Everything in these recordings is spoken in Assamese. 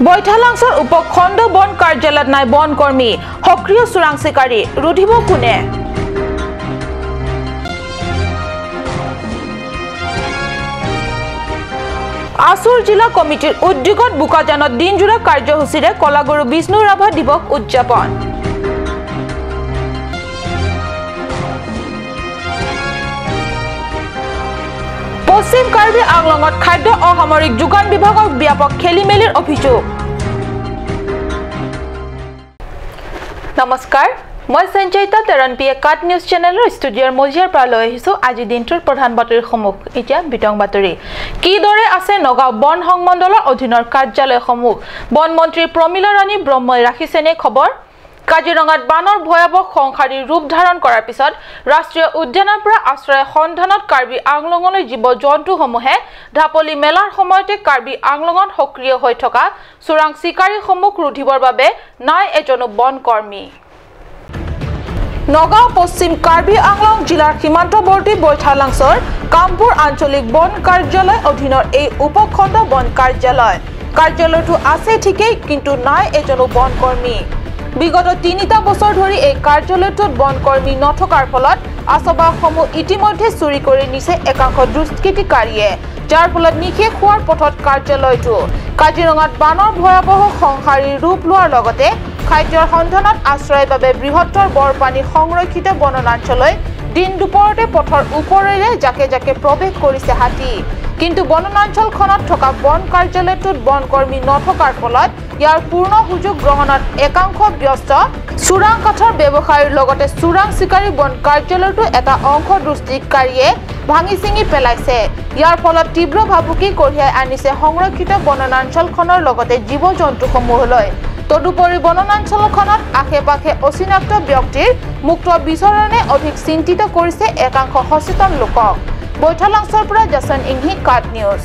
বৈঠালাংছৰ উপখণ্ড বন কাৰ্যালয়ত নাই বনকৰ্মী, সক্ৰিয় চোৰাং চিকাৰী, ৰুধিব কোনে? আছুৰ জিলা কমিটিৰ উদ্যোগত বোকাজানত দিনজোৰা কাৰ্যসূচীৰে কলাগুৰু বিষ্ণু ৰাভা দিৱস উদযাপন। পশ্চিম কাৰ্বি আংলঙত খাদ্য অসামৰিক যোগান বিভাগৰ ব্যাপক খেলিমেলিৰ অভিযোগ। নমস্কাৰ, মই সঞ্চয়িতা তেৰণপিয়ে কাট নিউজ চেনেলৰ ষ্টুডিঅ'ৰ মজিয়াৰ পৰা লৈ আহিছোঁ আজি দিনটোৰ প্ৰধান বাতৰিসমূহ। এতিয়া বিতং বাতৰি। কিদৰে আছে নগাঁও বন সংমণ্ডলৰ অধীনৰ কাৰ্যালয়সমূহ? বনমন্ত্ৰী প্ৰমীলা ৰাণী ব্ৰহ্মই ৰাখিছেনে খবৰ? কাজিৰঙাত বানৰ ভয়াৱহ সংহাৰী ৰূপ ধাৰণ কৰাৰ পিছত ৰাষ্ট্ৰীয় উদ্যানৰ পৰা আশ্ৰয় সন্ধানত কাৰ্বি আংলঙলৈ জীৱ জন্তুসমূহে ঢাপলি মেলাৰ সময়তে কাৰ্বি আংলঙত সক্ৰিয় হৈ থকা চোৰাং চিকাৰীসমূহ ৰুধিবৰ বাবে নাই এজনো বনকৰ্মী। নগাঁও পশ্চিম কাৰ্বি আংলং জিলাৰ সীমান্তৱৰ্তী বৈঠালাংছৰ কামপুৰ আঞ্চলিক বন কাৰ্যালয় অধীনৰ এই উপখণ্ড বন কাৰ্যালয়টো আছে ঠিকেই, কিন্তু নাই এজনো বনকৰ্মী। বিগত 3টা বছৰ ধৰি এই কাৰ্যালয়টোত বনকৰ্মী নথকাৰ ফলত আচবাবসমূহ ইতিমধ্যে চুৰি কৰি নিছে একাংশ দুষ্কৃতিকাৰীয়ে, যাৰ ফলত নিশেষ হোৱাৰ পথত কাৰ্যালয়টো। কাজিৰঙাত বানৰ ভয়াৱহ সংহাৰী ৰূপ লোৱাৰ লগতে খাদ্যৰ সন্ধানত আশ্ৰয়ৰ বাবে বৃহত্তৰ বৰপানী সংৰক্ষিত বনাঞ্চললৈ দিন দুপৰতে পথৰ ওপৰেৰে জাকে জাকে প্ৰৱেশ কৰিছে হাতী। কিন্তু বনাঞ্চলখনত থকা বন কাৰ্যালয়টোত বনকৰ্মী নথকাৰ ফলত ইয়াৰ পূৰ্ণ সুযোগ গ্ৰহণত একাংশ ব্যস্ত চোৰাং কাঠৰ ব্যৱসায়ীৰ লগতে চোৰাং চিকাৰী বন কাৰ্যালয়টো এটা অংশ দুষ্কৃতিকাৰীয়ে ভাঙি ছিঙি পেলাইছে। ইয়াৰ ফলত তীব্ৰ ভাবুকি কঢ়িয়াই আনিছে সংৰক্ষিত বনাঞ্চলখনৰ লগতে জীৱ জন্তুসমূহলৈ। তদুপৰি বনাঞ্চলখনত আশে পাশে অচিনাক্ত ব্যক্তিৰ মুক্ত বিচৰণে অধিক চিন্তিত কৰিছে একাংশ সচেতন লোকক। বৈঠালাংছৰ পৰা জাছন ইংহি, কাট নিউজ।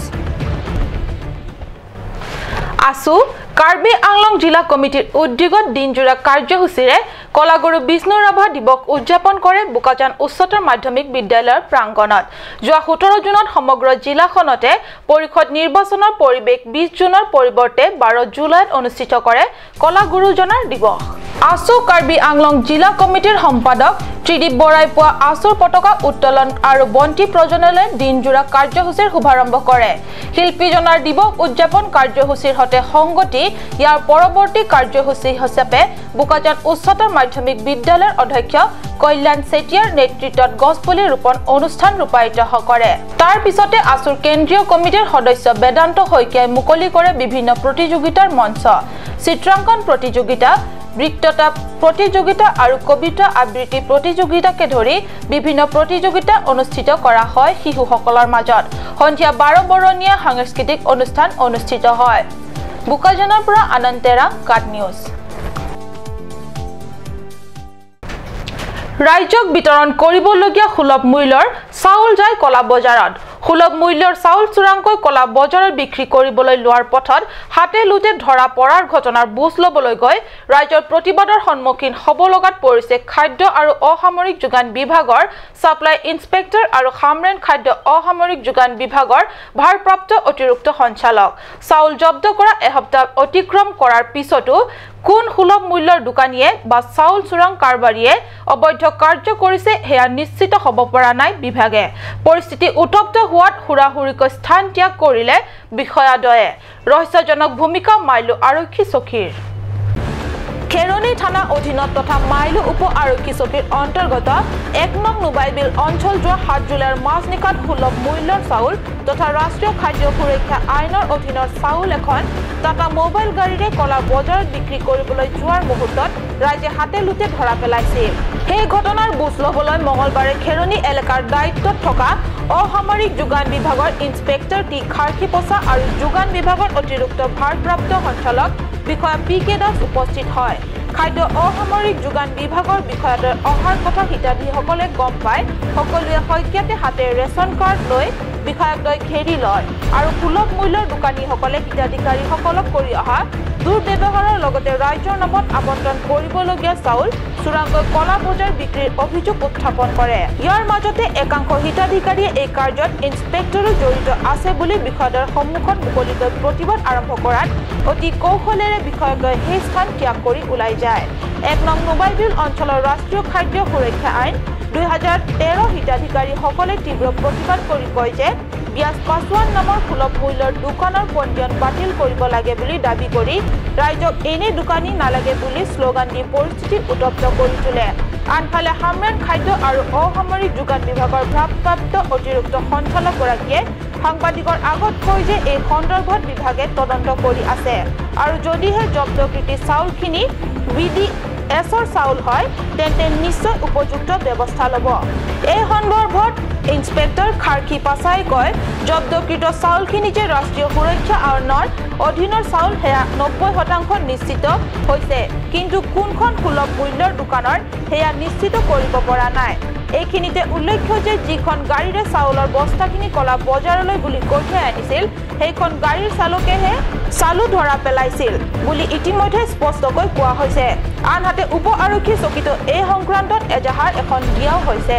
আছু কাৰ্বি আংলং জিলা কমিটিৰ উদ্যোগত দিনজোৰা কাৰ্যসূচীৰে কলাগুৰু বিষ্ণু ৰাভা দিৱস উদযাপন কৰে বোকাজান উচ্চতৰ মাধ্যমিক বিদ্যালয়ৰ প্ৰাংগণত। যোৱা 17 জুনত সমগ্ৰ জিলাখনতে পৰিষদ নিৰ্বাচনৰ পৰিৱেশ 20 জুনৰ পৰিৱৰ্তে 12 জুলাইত অনুষ্ঠিত কৰে কলাগুৰুজনাৰ দিৱস। আছু কাৰ্বি আংলং জিলা কমিটিৰ সম্পাদক ত্ৰিদীপ বৰাই পুৱা আছুৰ পতাকা উত্তোলন আৰু বন্তি প্ৰজ্বলনেৰে দিনজোৰা কাৰ্যসূচীৰ শুভাৰম্ভ কৰে। শিল্পীজনাৰ দিৱস উদযাপন কাৰ্যসূচীৰ সৈতে সংগতি ইয়াৰ পৰৱৰ্তী কাৰ্যসূচী হিচাপে বোকাজান উচ্চতৰ মাধ্যমিক বিদ্যালয়ৰ অধ্যক্ষ কল্যাণ চেতিয়াৰ নেতৃত্বত গছপুলি ৰোপণ অনুষ্ঠান ৰূপায়িত কৰে। তাৰ পিছতে আছুৰ কেন্দ্ৰীয় কমিটিৰ সদস্য বেদান্ত শইকীয়াই মুকলি কৰে বিভিন্ন প্ৰতিযোগিতাৰ মঞ্চ। চিত্ৰাংকন প্ৰতিযোগিতা, বক্তৃতা প্ৰতিযোগিতা আৰু কবিতা আবৃত্তি প্ৰতিযোগিতাকে ধৰি বিভিন্ন প্ৰতিযোগিতা অনুষ্ঠিত কৰা হয় শিশুসকলৰ মাজত। সন্ধিয়া 12 বৰণীয়া সাংস্কৃতিক অনুষ্ঠান অনুষ্ঠিত হয়। বোকাজানৰ পৰা আনন্দ তেৰা, কাট নিউজ। ৰাজ্যক বিতৰণ কৰিবলগীয়া সুলভ মূল্যৰ চাউল যায় কলা বজাৰত। সুলভ মূল্যৰ চাউল চোৰাংকৈ কলা বজাৰত বিক্ৰী কৰিবলৈ লোৱাৰ পথত হাতে লোটে ধৰা পৰাৰ ঘটনাৰ বুজ ল'বলৈ গৈ ৰাজ্যৰ প্ৰতিবাদৰ সন্মুখীন হ'ব লগাত পৰিছে খাদ্য আৰু অসামৰিক যোগান বিভাগৰ ছাপ্লাই ইন্সপেক্টৰ আৰু হামৰেন খাদ্য অসামৰিক যোগান বিভাগৰ ভাৰপ্ৰাপ্ত অতিৰিক্ত সঞ্চালক। চাউল জব্দ কৰা এসপ্তাহ অতিক্ৰম কৰাৰ পিছতো কোন সুলভ মূল্যৰ দোকানীয়ে বা চাউল চোৰাং কাৰবাৰীয়ে অবৈধ কাৰ্য কৰিছে সেয়া নিশ্চিত হ'ব পৰা নাই বিভাগে। পৰিস্থিতি উত্তপ্ত হোৱাত হুৰাহুৰিকৈ স্থান ত্যাগ কৰিলে বিষয়াদ্বয়ে। ৰহস্যজনক ভূমিকা মাইলু আৰক্ষী চকীৰ। খেৰণি থানা অধীনত তথা মাইলু উপ আৰক্ষী চকীৰ অন্তৰ্গত 1 নং নোবাইবিল অঞ্চল যোৱা 7 জুলাইৰ মাজনিশাত সুলভ মূল্যৰ চাউল তথা ৰাষ্ট্ৰীয় খাদ্য সুৰক্ষা আইনৰ অধীনৰ চাউল এখন টাটা মোবাইল গাড়ীৰে কলা বজাৰত বিক্ৰী কৰিবলৈ যোৱাৰ মুহূৰ্তত ৰাইজে হাতে লোটে ধৰা পেলাইছিল। সেই ঘটনাৰ বুজ ল'বলৈ মঙলবাৰে খেৰণি এলেকাৰ দায়িত্বত থকা অসামৰিক যোগান বিভাগৰ ইন্সপেক্টৰ টি খাৰখিপচা আৰু যোগান বিভাগৰ অতিৰিক্ত ভাৰপ্ৰাপ্ত সঞ্চালক বিষয়া পি কে দাস উপস্থিত হয়। খাদ্য অসামৰিক যোগান বিভাগৰ বিষয়াদ্বয় অহাৰ কথা হিতাধিকাৰীসকলে গম পাই সকলোৱে শইকীয়াতে হাতে ৰেচন কাৰ্ড লৈ বিষয়াদ্বয় ঘেৰি লয় আৰু সুলভ মূল্যৰ দোকানীসকলে হিতাধিকাৰীসকলক কৰি অহা দুৰ্ব্যৱহাৰৰ লগতে ৰাইজৰ নামত আবণ্টন কৰিবলগীয়া চাউল চোৰাংকৈ কলা বজাৰ বিক্ৰীৰ অভিযোগ উত্থাপন কৰে। ইয়াৰ মাজতে একাংশ হিতাধিকাৰীয়ে এই কাৰ্যত ইন্সপেক্টৰো জড়িত আছে বুলি বিষয়াৰ সন্মুখত মুকলিকৈ প্ৰতিবাদ আৰম্ভ কৰাত অতি কৌশলেৰে বিষয়াদ্বয় সেই স্থান ত্যাগ কৰি ওলাই যায়। ১ নং নোবাইবিল অঞ্চলৰ ৰাষ্ট্ৰীয় খাদ্য সুৰক্ষা আইন ২০১৩ হিতাধিকাৰীসকলে তীব্ৰ প্ৰতিবাদ কৰি কয় যে ব্যাস পাছোৱান নামৰ সুলভ মূল্যৰ দোকানৰ পঞ্জীয়ন বাতিল কৰিব লাগে বুলি দাবী কৰি ৰাইজক এনে দোকানী নালাগে বুলি শ্লোগান দি পৰিস্থিতি উত্তপ্ত কৰি তোলে। আনফালে হামৰেন খাদ্য আৰু অসামৰিক যোগান বিভাগৰ ভাৰপ্ৰাপ্ত অতিৰিক্ত সঞ্চালকগৰাকীয়ে সাংবাদিকৰ আগত কয় যে এই সন্দৰ্ভত বিভাগে তদন্ত কৰি আছে আৰু যদিহে জব্দকৃত চাউলখিনি BDSৰ চাউল হয় তেন্তে নিশ্চয় উপযুক্ত ব্যৱস্থা ল'ব। এই সন্দৰ্ভত ইন্সপেক্টৰ খাৰ্কি পাছাই কয়, জব্দকৃত চাউলখিনি যে ৰাষ্ট্ৰীয় সুৰক্ষা আইনৰ অধীনৰ চাউল সেয়া ৯০% নিশ্চিত হৈছে, কিন্তু কোনখন সুলভ মূল্যৰ দোকানৰ সেয়া নিশ্চিত কৰিব পৰা নাই। এইখিনিতে উল্লেখ্য যে যিখন গাড়ীৰে চাউলৰ বস্তাখিনি কলা বজাৰলৈ বুলি কঢ়িয়াই আনিছিল সেইখন গাড়ীৰ চালকেহে চালু ধৰা পেলাইছিল বুলি ইতিমধ্যে স্পষ্টকৈ কোৱা হৈছে। আনহাতে উপ আৰক্ষী চকীতো এই সংক্ৰান্তত এজাহাৰ এখন দিয়াও হৈছে।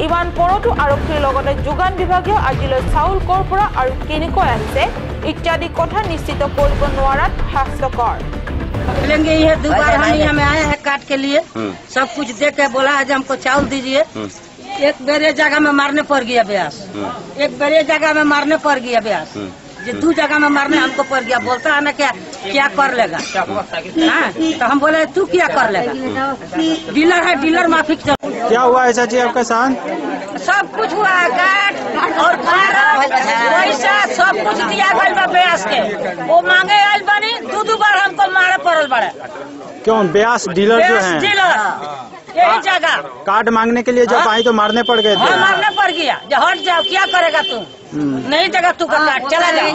ইমান পৰতো আৰক্ষীৰ লগতে যোগান বিভাগেও আজিলৈ চাউল ক'ৰ পৰা আৰু কেনেকৈ আহিছে ইত্যাদি কথা নিশ্চিত কৰিব নোৱাৰাত হাস্যকৰ। लेंगे ये दो बार हम यहाँ में आए हैं काट के लिए, सब कुछ दे के बोला है हमको चावल दीजिए। एक बेरे जगह में मारने पड़ गया ब्यास, एक बेरे जगह में मारने पड़ गया ब्यास, ये दो जगह में मारने हमको पड़ गया। बोलता है ना क्या क्या कर लेगा, हाँ तो हम बोले तू क्या कर लेगा, डीलर है डीलर माफिक। क्या हुआ ऐसा जी आपके साथ? सब कुछ हुआ है, कार्ड और पैसा सब कुछ दिया गया बा ब्यास के। वो मांगे आयल बनी दो दो बार हमको मारे पड़ल बड़े। क्यों ब्यास डीलर जो हैं? डीलर यही जगह कार्ड मांगने के लिए जब आई तो मारने पड़ गए थे। हाँ, मारने पड़ गया, जो हट जाओ क्या करेगा तू, नहीं देगा तू का कार्ड चला जाओ।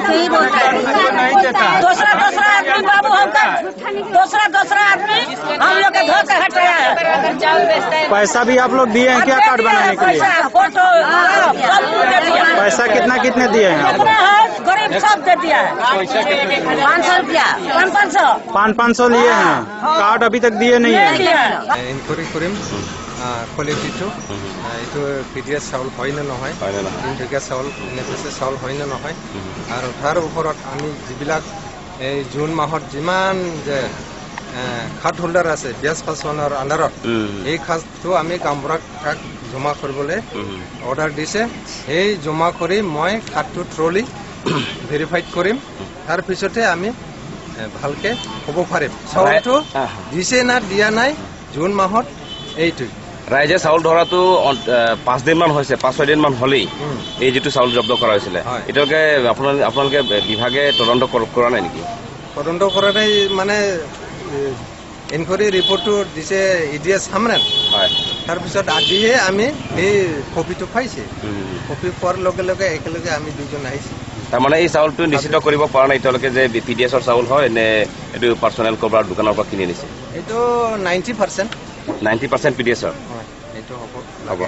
दूसरा दूसरा आदमी बाबू हमका, दूसरा दूसरा आदमी हम लोग के धोखे हटाया है। पैसा भी आप लोग दिए हैं क्या कार्ड बनाने के लिए? फोटो सब दे दिया। पैसा कितना कितने दिए हैं? गरीब सब दे दिया है। 500 रुपया, 500 500 लिए हैं, कार्ड अभी तक दिए नहीं है। ইনকুৱাৰী কৰিম কোৱালিটিটো, এইটো PDS চাউল হয় নে নহয়, তিনিটকীয়া চাউল NFS চাউল হয় নে নহয়, আৰু তাৰ ওপৰত আমি যিবিলাক এই জুন মাহত যিমান যে খাট হোল্ডাৰ আছে ব্যাস পাছোৱানৰ আণ্ডাৰত, এই খাজটো আমি গাঁওবুঢ়াক তাক জমা কৰিবলৈ অৰ্ডাৰ দিছে। সেই জমা কৰি মই খাটটো থ্ৰলি ভেৰিফাইড কৰিম, তাৰপিছতে আমি ভালকে ক'ব পাৰিম চাউলটো দিছে না দিয়া নাই জুন মাহত। এইটো ৰাইজে চাউল ধৰাটো ৫ দিনমান হৈছে, ৫-৬ দিনমান হ'লেই এই যিটো চাউল জব্দ কৰা হৈছিলে, এতিয়ালৈকে আপোনালোকে বিভাগে তদন্ত কৰা নাই নেকি? তদন্ত কৰা নাই মানে ইনকুৱাৰী ৰিপৰ্টটো দিছে EDS Hamren, হয়। তাৰপিছত আজিহে আমি এই কপিটো পাইছে, কপি পোৱাৰ লগে লগে একেলগে আমি দুজন আহিছোঁ। তাৰমানে এই চাউলটো নিশ্চিত কৰিব পৰা নাই এতিয়ালৈকে যে PDSৰ চাউল হয় নে এইটো পাৰ্চনেল ক'ৰবাৰ দোকানৰ পৰা কিনি আনিছে? এইটো 90%। 90% PDSৰ এইটো হ'ব হ'ব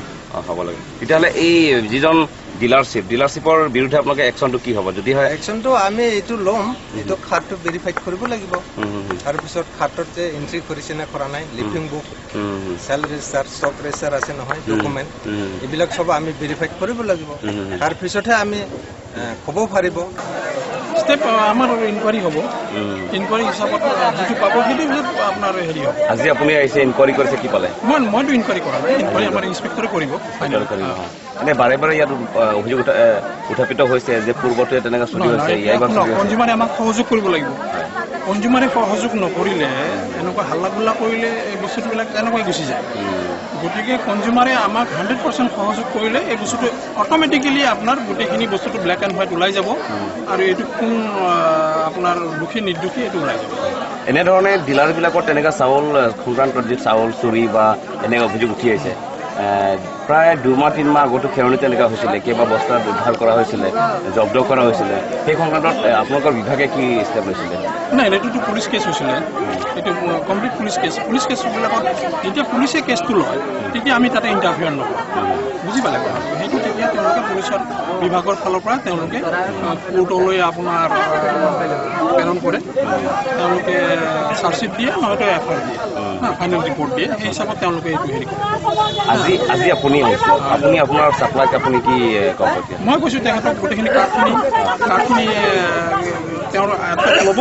হ'ব লাগে। তেতিয়াহ'লে এই যিজন ডিলাৰশ্বিপৰ বিৰুদ্ধে আপোনালোকে একশ্যনটো কি হ'ব যদি হয়? একশ্যনটো আমি এইটো ল'ম, এইটো খাতটো ভেৰিফাইড কৰিব লাগিব, তাৰপিছত খাতত যে এণ্ট্ৰি কৰিছে নে কৰা নাই, leafing book, sale register, stock register আছে নহয়, ডকুমেণ্ট, এইবিলাক চব আমি ভেৰিফাইড কৰিব লাগিব, তাৰপিছতহে আমি ক'ব পাৰিব। ষ্টেপ আমাৰ ইনকুৱাৰী হ'ব, ইনকুৱাৰী হিচাপত যিটো পাব সেইটো পিছত আপোনাৰ হেৰি হ'ব। আজি আপুনি আহিছে ইনকুৱাৰী কৰিছে, কি পালে? মইতো ইনকুৱাৰী কৰা নাই, ইনকুৱাৰী আমাৰ ইন্সপেক্টৰে কৰিব। এনে বাৰে বাৰে ইয়াত অভিযোগ উত্থাপিত হৈছে যে পূৰ্বতে তেনেকুৱা চুৰি হৈছে, কনজিউমাৰে আমাক সহযোগ কৰিব লাগিব। কনজিউমাৰে সহযোগ নকৰিলে, এনেকুৱা হাল্লা গোল্লা কৰিলে এই বস্তুবিলাক তেনেকুৱাই গুচি যায়। গতিকে কনজিউমাৰে আমাক 100% সহযোগ কৰিলে এই বস্তুটো অট'মেটিকেলি আপোনাৰ গোটেইখিনি বস্তুটো ব্লেক এণ্ড হোৱাইট ওলাই যাব, আৰু এইটো কোন আপোনাৰ দোষী নিৰ্দোষী এইটো ওলাই যাব। এনেধৰণে ডিলাৰবিলাকৰ তেনেকুৱা চাউল সংক্ৰান্তত যি চাউল চুৰি বা এনে অভিযোগ উঠি আহিছে, প্ৰায় 2-3 মাহ আগতো খেৰণিত তেনেকুৱা হৈছিলে, কেইবা বস্তা উদ্ধাৰ কৰা হৈছিলে, জব্দ কৰা হৈছিলে, সেই সংক্ৰান্তত আপোনালোকৰ বিভাগে কি ষ্টেপ লৈছিলে? নাই, এইটোতো পুলিচ কেছ হৈছিলে, এইটো কমপ্লিট পুলিচ কেছ। পুলিচ কেছবিলাকত যেতিয়া পুলিচে কেছটো লয় তেতিয়া আমি তাতে ইণ্টাৰফেয়াৰ নকৰোঁ, বুজি পালে কথাটো? সেইটো তেতিয়া তেওঁলোকে পুলিচ পুলিচৰ বিভাগৰ ফালৰ পৰা তেওঁলোকে কোৰ্টলৈ আপোনাৰ প্ৰেৰণ কৰে, তেওঁলোকে চাৰ্জশ্বিট দিয়ে নহয়তো এফ I R দিয়ে, ফাইনেল ৰিপৰ্ট দিয়ে, সেই হিচাপত তেওঁলোকে এইটো হেৰি কৰে। আজি আজি আপুনি আহিছে, আপুনি আপোনাৰ ছাপ্লাইক আপুনি কি ক'ব? মই কৈছোঁ তেখেতক গোটেইখিনি কাৰ্ডখিনি তেওঁৰ আয়ত্তত ল'ব,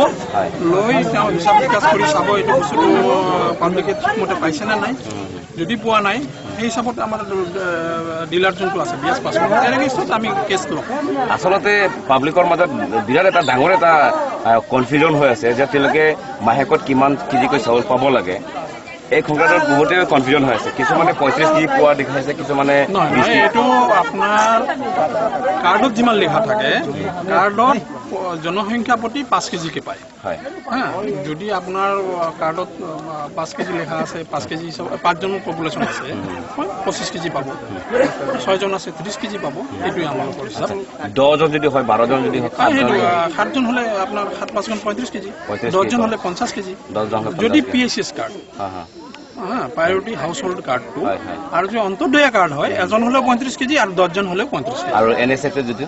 লৈ তেওঁ হিচাপ নিকাচ কৰি চাব এইটো বস্তুটো পাব্লিকে ঠিকমতে পাইছেনে নাই। যদি পোৱা নাই সেই হিচাপত আমাৰ ডিলাৰ যোনটো আছে বিয়াজ পাছ তেনেকে আমি কেছ ল'ম। আচলতে পাব্লিকৰ মাজত বিৰাট এটা ডাঙৰ এটা কনফিউজন হৈ আছে যে তেওঁলোকে মাহেকত কিমান কেজিকৈ চাউল পাব লাগে। এই সংক্ৰান্তত বহুতে কনফিউজন হৈ আছে। কিছুমানে 35 কেজি পোৱা দেখাইছে, কিছুমানে নহয়। এইটো আপোনাৰ কাৰ্ডত যিমান লিখা থাকে, কাৰ্ডত জনসংখ্যা প্ৰতি 5 কেজিকে পায়। হা, যদি আপোনাৰ কাৰ্ডত 5 কেজি লেখা আছে, 5 কেজি হিচাপে 5জন পপুলেশ্যন আছে, 25 কেজি পাব, 6জন আছে 30 কেজি পাব। এইটোৱে আমালোকৰ হিচাপ। 10জন যদি হয়, 12জন যদি হয়, সেইটো 7জন হ'লে আপোনাৰ 7 5 গুণ 35 কেজি, 10জন হ'লে 50 কেজি। যদি পি এইচ এছ কাৰ্ড, হা, প্ৰায়ৰিটি হাউচ হোল্ড কাৰ্ডটো, আৰু যদি অন্তৰ্দয়া কাৰ্ড হয়, এজন হ'লেও 35 কেজি আৰু 10জন হ'লেও 35 কেজি। আৰু এন এছ এফ যিটো,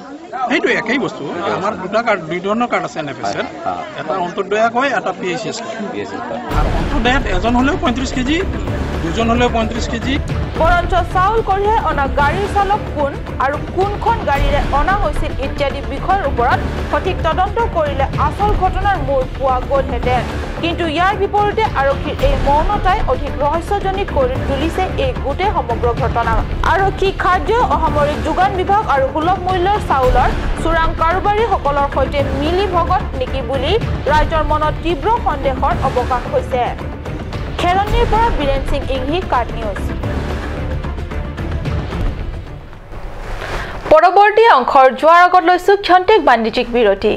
সেইটো একেই বস্তু। আমাৰ দুটা কাৰ্ড, দুই ধৰণৰ কাৰ্ড আছে এন এফ এছ, এটা অন্তৰ্দয়া কয়, এটা পি এইচ এছ কয়। আৰু অন্তৰ্দয়াত এজন হ'লেও 35 কেজি, দুজন হ'লেও 35 কেজি। বৰঞ্চ চাউল কঢ়িয়াই অনা গাড়ীৰ চালক কোন আৰু কোনখন গাড়ীৰে অনা হৈছিল ইত্যাদি বিষয়ৰ ওপৰত সঠিক তদন্ত কৰিলে আচল ঘটনাৰ মূৰ পোৱা গ'লহেঁতেন। কিন্তু ইয়াৰ বিপৰীতে আৰক্ষীৰ এই মৌনতাই অধিক ৰহস্যজনিক কৰি তুলিছে এই গোটেই সমগ্ৰ ঘটনা। আৰক্ষী, খাদ্য অসামৰিক যোগান বিভাগ আৰু সুলভ মূল্যৰ চাউলৰ চোৰাং কাৰোবাৰীসকলৰ সৈতে মিলি ভগত নেকি বুলি ৰাইজৰ মনত তীব্ৰ সন্দেহৰ অৱকাশ হৈছে। খেৰণিৰ পৰা বীৰেন সিং ইংহি, কাট নিউজ। পৰৱৰ্তী অংশৰ যোৱাৰ আগত লৈছো ক্ষন্তেক বাণিজ্যিক বিৰতি।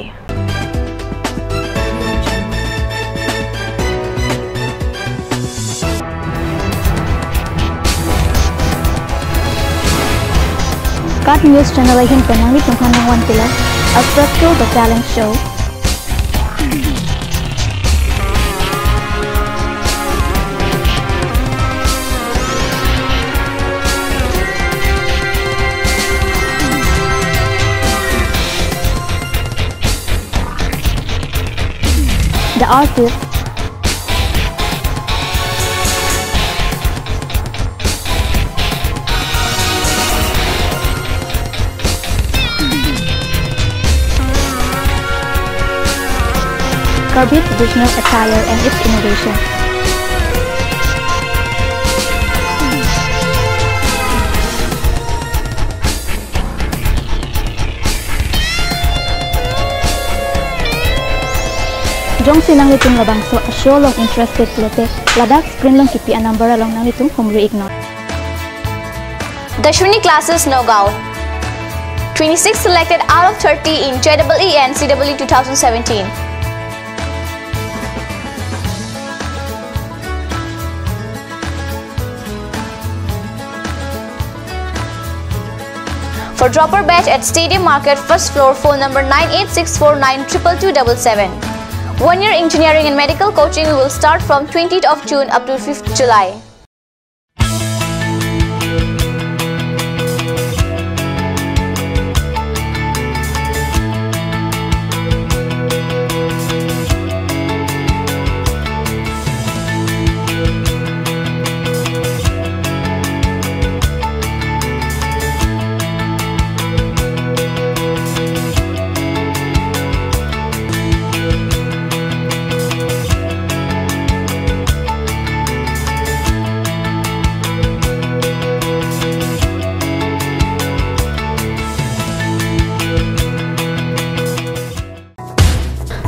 Kat News Channel ahin penangi tunghanang wan pila Attracto the Talent Show. The artist, Karbi traditional attire and its innovation. Jong sinang litung labang so asyo long interested lote Ladakh screen long kipi anambara long nang litung humri ignore. Dashwini classes Nagaon. 26 selected out of 30 in JEE and CEE 2017. For dropper batch at Stadium Market, first floor, phone number 9864922277. 1 year engineering and medical coaching will start from 20th of June up to 5th July.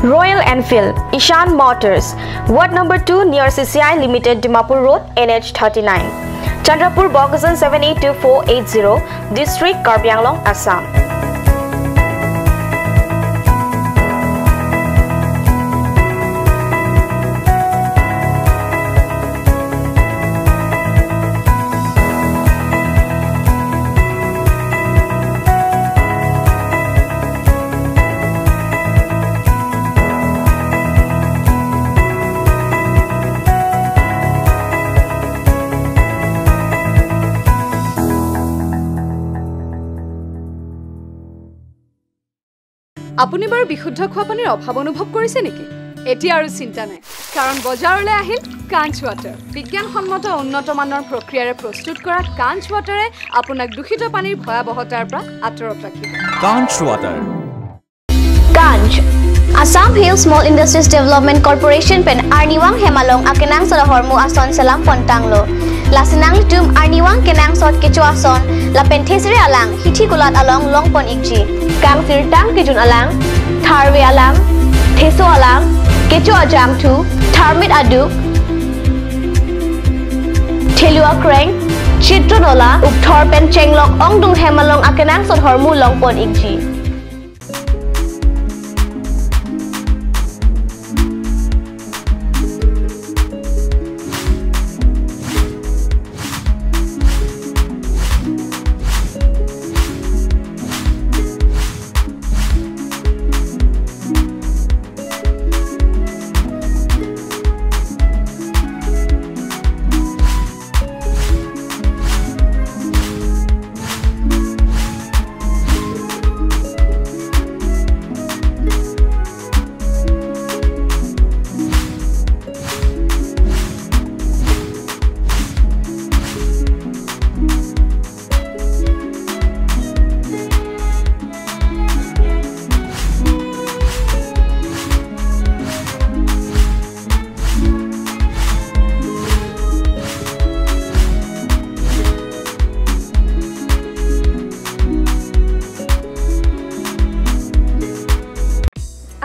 Royal Enfield, Ishan Motors, Ward number 2 near CCI Limited, Dimapur Road, NH 39, Chandrapur, Bogajan 782480, District Karbi Anglong, Assam. আপুনি বাৰু বিশুদ্ধ খোৱা পানীৰ অভাৱ অনুভৱ কৰিছে নেকি? এতিয়া আৰু চিন্তা নাই, কাৰণ বজাৰলৈ আহিল কাঞ্চ ৱাটাৰ। বিজ্ঞানসন্মত উন্নত মানৰ প্ৰক্ৰিয়াৰে প্ৰস্তুত কৰা কাঞ্চ ৱাটাৰে আপোনাক দূষিত পানীৰ ভয়াৱহতাৰ পৰা আঁতৰত ৰাখিব। Kanch water. Kanch Assam Hill Small Industries Development Corporation pen Arniwang Hemalong akenang sala hormu ason salam pontanglo. Lasinang tum Arniwang kenang sot kecho ason la pen thesre alang hithi kulat along long pon ikji. Kang sir tang kijun alang, tharwe alang, theso alang, kecho ajam thu, tharmit adu, thelua kreng, chitronola, upthor pen chenglok ongdung hemalong akenang sot hormu long pon ikji.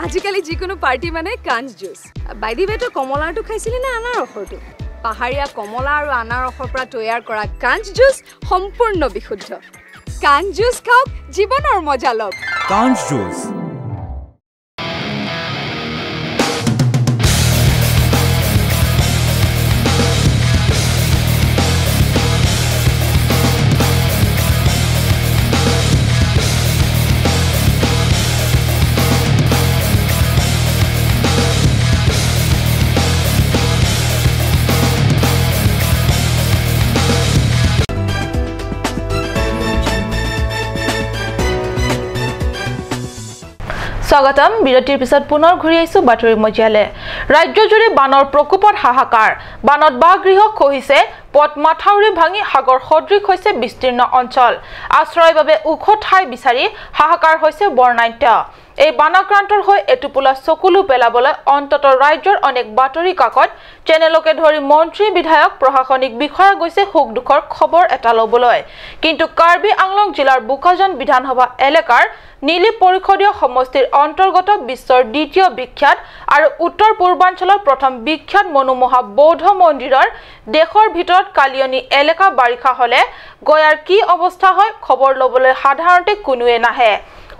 আজিকালি যিকোনো পাৰ্টি মানে কাঞ্চ জুচ। বাই the ৱে, তই কমলাৰটো খাইছিলি নে আনাৰসৰটো? পাহাৰীয়া কমলা আৰু আনাৰসৰ পৰা তৈয়াৰ কৰা কাঞ্চ জুচ সম্পূৰ্ণ বিশুদ্ধ। কাঞ্চ জুচ খাওক, জীৱনৰ মজা লওক। কাঞ্চ জুচ। স্বাগতম। বিৰতিৰ পিছত পুনৰ ঘূৰি আহিছো বাতৰি মজিয়ালে। ৰাজ্যজুৰি বানৰ প্ৰকোপত হাহাকাৰ। বানত বাসগৃহ খহিছে, পথ মাথাউৰি ভাঙি সাগৰ সদৃশ হৈছে বিস্তীৰ্ণ অঞ্চল। আশ্ৰয়ৰ বাবে ওখ ঠাই বিচাৰি হাহাকাৰ হৈছে বৰ্ণাঢ্য। এই বানাক্ৰান্তৰ হৈ এটোপোলা চকুলো পেলাবলৈ অন্তত ৰাজ্যৰ অনেক বাতৰি কাকত চেনেলকে ধৰি মন্ত্ৰী, বিধায়ক, প্ৰশাসনিক বিষয়া গৈছে সুখ দুখৰ খবৰ এটা ল'বলৈ। কিন্তু কাৰ্বি আংলং জিলাৰ বোকাজান বিধানসভা এলেকাৰ নীলি পৰিষদীয় সমষ্টিৰ অন্তৰ্গত বিশ্বৰ দ্বিতীয় বিখ্যাত আৰু উত্তৰ পূৰ্বাঞ্চলৰ প্ৰথম বিখ্যাত মনোমোহা বৌদ্ধ মন্দিৰৰ দেশৰ ভিতৰত কালিয়নী এলেকা বাৰিষা হ'লে গয়াৰ কি অৱস্থা হয় খবৰ ল'বলৈ সাধাৰণতে কোনোৱে নাহে।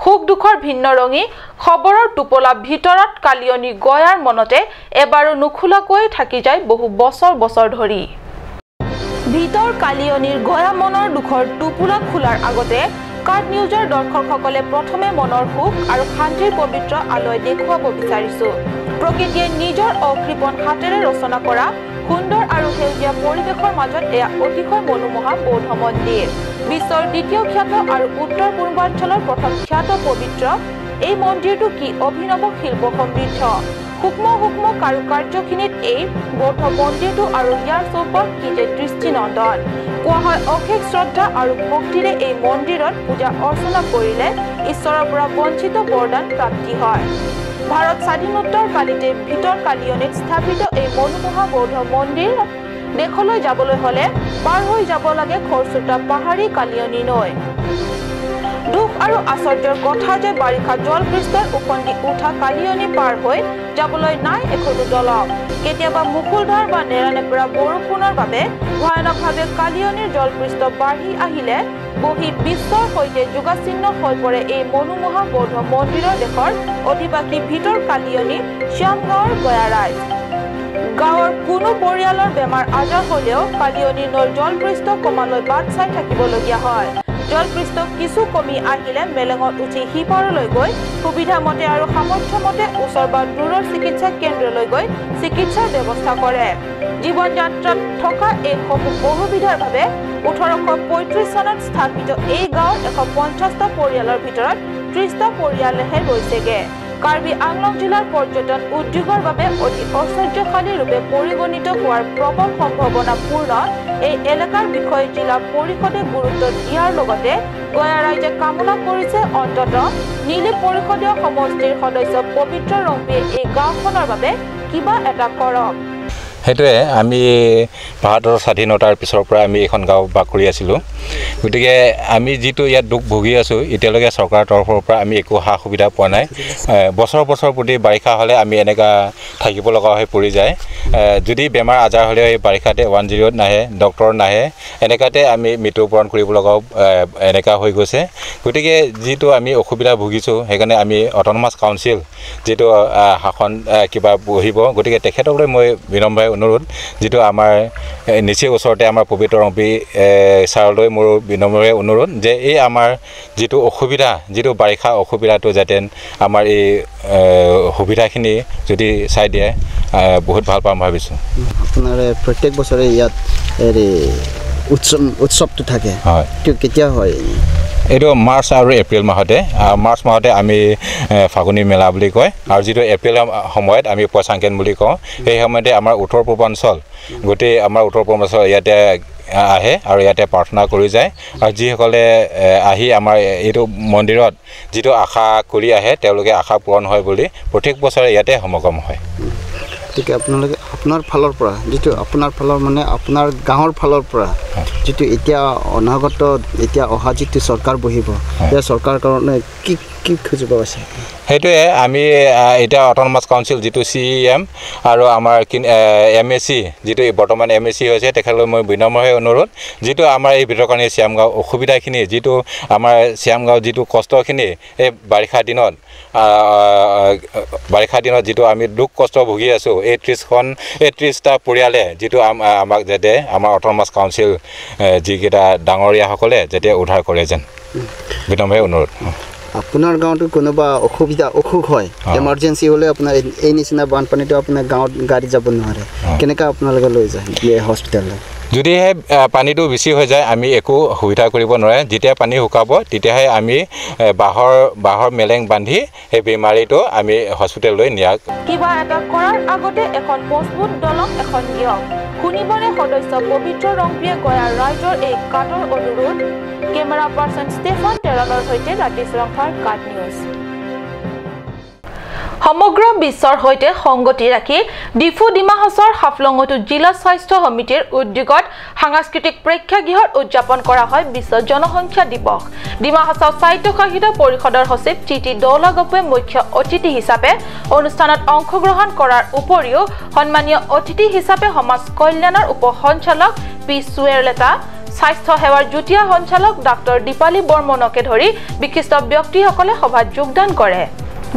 সুখ দুখৰ ভিন্ন ৰঙী খবৰৰ টোপোলা ভিতৰত কালিয়নী গয়াৰ মনতে এবাৰো নোখোলাকৈ থাকি যায় বহু বছৰ বছৰ ধৰি। ভিতৰ কালিয়নীৰ গয়া মনৰ দুখৰ টোপোলা খোলাৰ আগতে কাৰ্ড নিউজৰ দৰ্শকসকলে প্ৰথমে মনৰ সুখ আৰু শান্তিৰ পবিত্ৰ আলয় দেখুৱাব বিচাৰিছো। প্ৰকৃতিয়ে নিজৰ অকৃপণ হাতেৰে ৰচনা কৰা সুন্দৰ আৰু সেউজীয়া পৰিৱেশৰ মাজত এয়া অতিশয় মনোমোহা বৌদ্ধ মন্দিৰ। বিশ্বৰ দ্বিতীয় খ্যাত আৰু উত্তৰ পূৰ্বাঞ্চলৰ প্ৰথম খ্যাত পবিত্ৰ এই মন্দিৰটো কি অভিনৱ শিল্প সমৃদ্ধ। সূক্ষ্ম সূক্ষ্ম কাৰুকাৰ্যখিনিত এই বৌদ্ধ মন্দিৰটো আৰু ইয়াৰ চৌপাশ কি যে দৃষ্টিনন্দন। কোৱা হয় অশেষ শ্ৰদ্ধা আৰু ভক্তিৰে এই মন্দিৰত পূজা অৰ্চনা কৰিলে ঈশ্বৰৰ পৰা বঞ্চিত বৰদান প্ৰাপ্তি হয়। ভাৰত স্বাধীনোত্তৰ কালিতে ভিতৰ কালিয়নীত স্থাপিত এই মনোমোহা বৌদ্ধ মন্দিৰ দেশলৈ যাবলৈ হ'লে পাৰ হৈ যাব লাগে খৰস্ৰোতা পাহাৰী কালিয়নী নৈ। দুখ আৰু আশ্চৰ্যৰ কথা যে বাৰিষা জলপৃষ্ঠই উফন্দি উঠা কালিয়নী পাৰ হৈ যাবলৈ নাই এখনো দলং। কেতিয়াবা মুষলধাৰ বা নেৰানেপেৰা বৰষুণৰ বাবে ভয়ানকভাৱে কালিয়নীৰ জলপৃষ্ঠ বাঢ়ি আহিলে বহি বিশ্বৰ সৈতে যোগাচিহ্ন হৈ পৰে এই মনোমোহা বৌদ্ধ মন্দিৰৰ দেশৰ অধিবাসী ভিতৰ কালিয়নী শ্যামগাঁৱৰ গয়া ৰাইজ। গাঁৱৰ কোনো পৰিয়ালৰ বেমাৰ আজাৰ হ'লেও কালিয়নী নৈৰ জলপৃষ্ঠ কমালৈ বাট চাই থাকিবলগীয়া হয়। জলপৃষ্ঠ কিছু কমি আহিলে মেলেঙত উঠি সিপাৰলৈ গৈ সুবিধামতে আৰু সামৰ্থ্যমতে ওচৰ বা দূৰৰ চিকিৎসা কেন্দ্ৰলৈ গৈ চিকিৎসাৰ ব্যৱস্থা কৰে। জীৱন যাত্ৰাত থকা এইসমূহ অসুবিধাৰ বাবে 1835 চনত স্থাপিত এই গাঁৱৰ 150টা পৰিয়ালৰ ভিতৰত 30টা পৰিয়ালেহে ৰৈছেগে। কাৰ্বি আংলং জিলাৰ পৰ্যটন উদ্যোগৰ বাবে অতি ঐশ্বৰ্যশালী ৰূপে পৰিগণিত হোৱাৰ প্ৰবল সম্ভাৱনাপূৰ্ণ এই এলেকাৰ বিষয়ে জিলা পৰিষদে গুৰুত্ব দিয়াৰ লগতে গয়া ৰাইজে কামনা কৰিছে অন্ততঃ নীলি পৰিষদীয় সমষ্টিৰ সদস্য পবিত্ৰ ৰংপিয়ে এই গাঁওখনৰ বাবে কিবা এটা কৰক। সেইটোৱে আমি ভাৰতৰ স্বাধীনতাৰ পিছৰ পৰা আমি এইখন গাঁও বাস কৰি আছিলোঁ। গতিকে আমি যিটো ইয়াত দুখ ভুগি আছোঁ, এতিয়ালৈকে চৰকাৰৰ তৰফৰ পৰা আমি একো সা সুবিধা পোৱা নাই। বছৰ বছৰ প্ৰতি বাৰিষা হ'লে আমি এনেকুৱা থাকিব লগা হৈ পৰি যায়। যদি বেমাৰ আজাৰ হ'লে এই বাৰিষাতে 108 নাহে, ডক্টৰ নাহে, এনেকুৱাতে আমি মৃত্যুবৰণ কৰিব লগাও এনেকুৱা হৈ গৈছে। গতিকে যিটো আমি অসুবিধা ভুগিছোঁ, সেইকাৰণে আমি অট'নমাছ কাউন্সিল যিটো শাসন কিবা বহিব, গতিকে তেখেতলৈ মই বিনম্ৰভাৱে অনুৰোধ, যিটো আমাৰ নিচেই ওচৰতে আমাৰ পবিত্ৰ ৰংপি ছাৰলৈ মোৰ বিনম্ৰভাৱে অনুৰোধ যে এই আমাৰ যিটো অসুবিধা, যিটো বাৰিষা অসুবিধাটো যাতে আমাৰ এই সুবিধাখিনি যদি চাই দিয়ে বহুত ভাল পাম ভাবিছোঁ। আপোনাৰ প্ৰত্যেক বছৰে ইয়াত হেৰি উৎসৱটো থাকে, হয়, কেতিয়া হয়? এইটো মাৰ্চ আৰু এপ্ৰিল মাহতে। মাৰ্চ মাহতে আমি ফাগুনী মেলা বুলি কয়, আৰু যিটো এপ্ৰিল সময়ত আমি পয়চাংকেন বুলি কওঁ, সেই সময়তে আমাৰ উত্তৰ পূৰ্বাঞ্চল গোটেই আমাৰ উত্তৰ পূৰ্বাঞ্চল ইয়াতে আহে আৰু ইয়াতে প্ৰাৰ্থনা কৰি যায়। আৰু যিসকলে আহি আমাৰ এইটো মন্দিৰত যিটো আশা কৰি আহে, তেওঁলোকে আশা পূৰণ হয় বুলি প্ৰত্যেক বছৰে ইয়াতে সমাগম হয়। গতিকে আপোনালোকে আপোনাৰ ফালৰ পৰা যিটো আপোনাৰ ফালৰ মানে আপোনাৰ গাঁৱৰ ফালৰ পৰা যিটো এতিয়া অনাগত এতিয়া অহা যিটো চৰকাৰ বহিব, সেই চৰকাৰৰ কাৰণে কি কি খুজিব আছে? সেইটোৱে আমি এতিয়া অট'নমাছ কাউন্সিল যিটো CEM আৰু আমাৰ MAC যিটো বৰ্তমান MAC হৈছে, তেখেতলৈ মই বিনম্ৰভাৱে অনুৰোধ, যিটো আমাৰ এই ভিতৰকাৰণী শ্যামগাঁও অসুবিধাখিনি, যিটো আমাৰ শ্যামগাঁও যিটো কষ্টখিনি এই বাৰিষা দিনত যিটো আমি দুখ কষ্ট ভুগি আছোঁ, এই 30টা পৰিয়ালে যিটো আমাক যাতে আমাৰ অট'নমাছ কাউন্সিল যিকেইটা ডাঙৰীয়াসকলে যাতে উদ্ধাৰ কৰে যেন বিনম্ৰভাৱে অনুৰোধ। আপোনাৰ গাঁৱতো কোনোবা অসুবিধা অসুখ হয়, এমাৰ্জেঞ্চি হ'লে আপোনাৰ এই নিচিনা বানপানীটো আপোনাৰ গাঁৱত গাড়ী যাব নোৱাৰে, কেনেকৈ আপোনালোকে লৈ যায় হস্পিটেললৈ? যদিহে পানীটো বেছি হৈ যায় আমি একো সুবিধা কৰিব নোৱাৰে। যেতিয়া পানী শুকাব তেতিয়াহে আমি বাঁহৰ মেলেং বান্ধি সেই বেমাৰীটো আমি হস্পিটেললৈ নিয়া। কিবা এটা কৰাৰ আগতে এখন মজবুত দলং এখন দিয়ক। শুনিবনে সদস্য পবিত্ৰ ৰংপিয়ে গয়া ৰাইজৰ এই কাতৰ অনুৰোধ। কেমেৰা পাৰ্চন ষ্টেফান টেৰলৰ সৈতে ৰাকেশ ৰংফাৰ, কাট নিউজ। সমগ্ৰ বিশ্বৰ সৈতে সংগতি ৰাখি ডিফু ডিমা হাছাওৰ হাফলঙতো জিলা স্বাস্থ্য সমিতিৰ উদ্যোগত সাংস্কৃতিক প্ৰেক্ষাগৃহত উদযাপন কৰা হয় বিশ্ব জনসংখ্যা দিৱস। ডিমা হাছাও স্বায়ত্তশাসিত পৰিষদৰ সচিব টি টি দৌলাগপে মুখ্য অতিথি হিচাপে অনুষ্ঠানত অংশগ্ৰহণ কৰাৰ উপৰিও সন্মানীয় অতিথি হিচাপে সমাজ কল্যাণৰ উপ সঞ্চালক পি সুৱেৰলেতা, স্বাস্থ্য সেৱাৰ যুটীয়া সঞ্চালক ডাক্তৰ দীপালী বৰ্মনকে ধৰি বিশিষ্ট ব্যক্তিসকলে সভাত যোগদান কৰে।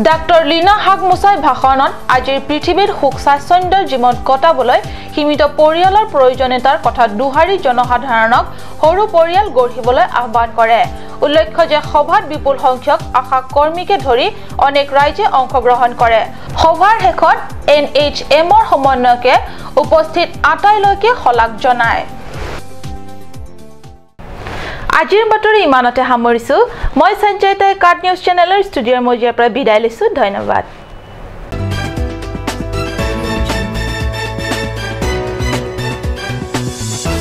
ডাক্তৰ লীনা হাগমুছাই ভাষণত আজিৰ পৃথিৱীত সুখ স্বাচ্ছন্দ্যৰ জীৱন কটাবলৈ সীমিত পৰিয়ালৰ প্ৰয়োজনীয়তাৰ কথা দোহাৰি জনসাধাৰণক সৰু পৰিয়াল গঢ়িবলৈ আহ্বান কৰে। উল্লেখ্য যে সভাত বিপুল সংখ্যক আশা কৰ্মীকে ধৰি অনেক ৰাইজে অংশগ্ৰহণ কৰে। সভাৰ শেষত NHMৰ সমন্বয়কে উপস্থিত আটাইলৈকে শলাগ জনায়। আজিৰ বাতৰি ইমানতে সামৰিছো। মই সঞ্জয় তাই কাট নিউজ চেনেলৰ ষ্টুডিঅ'ৰ মজিয়াৰ পৰা বিদায় লৈছো। ধন্যবাদ।